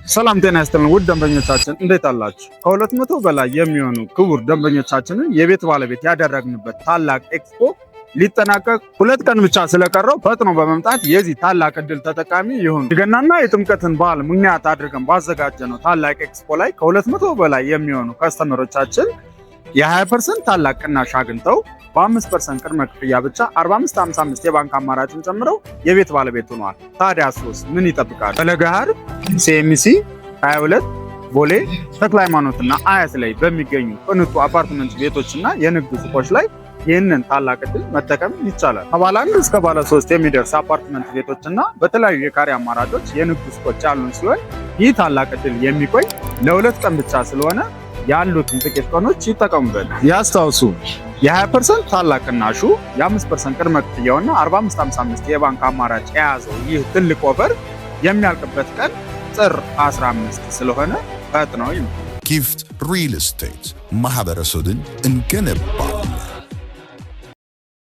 ሰላም ጤና ይስጥልን ውድ ደንበኞቻችን፣ እንዴት አላችሁ? ከ200 በላይ የሚሆኑ ክቡር ደንበኞቻችንን የቤት ባለቤት ያደረግንበት ታላቅ ኤክስፖ ሊጠናቀቅ 2 ቀን ብቻ ስለቀረው ፈጥኖ በመምጣት የዚህ ታላቅ እድል ተጠቃሚ ይሁኑ። የገናና የጥምቀትን በዓል ምክንያት አድርገን ባዘጋጀነው ታላቅ ኤክስፖ ላይ ከ200 በላይ የሚሆኑ customer ኦቻችን የ20% ታላቅ ቅናሽ አግኝተው በ5% ቅድመ ክፍያ ብቻ 4555 የባንክ አማራጭን ጨምረው የቤት ባለቤት ሆነዋል። ታዲያ እርሶስ ምን ይጠብቃሉ? በለገሃር፣ ሲኤምሲ፣ 22፣ ቦሌ፣ ተክለ ሃይማኖትና አያት ላይ በሚገኙ ቅንጡ አፓርትመንት ቤቶችና የንግድ ሱቆች ላይ ይህንን ታላቅ እድል መጠቀም ይቻላል። ከባለ አንድ እስከ ባለ ሶስት የሚደርስ አፓርትመንት ቤቶችና በተለያዩ የካሬ አማራጮች የንግድ ሱቆች ያሉን ሲሆን ይህ ታላቅ እድል የሚቆይ ለ2 ቀን ብቻ ስለሆነ ያሉትን ጥቂት ቀኖች ይጠቀሙበት። ያስታውሱ፣ የ20% ታላቅ ቅናሹ፣ የ5% ቅድመ ክፍያውና 4555 የባንክ አማራጭ የያዘው ይህ ትልቅ offer የሚያልቅበት ቀን ጥር 15 ስለሆነ ፈጥነው ይምጡ። ጊፍት ሪል ስቴት ማህበረሰብን እንገነባለን።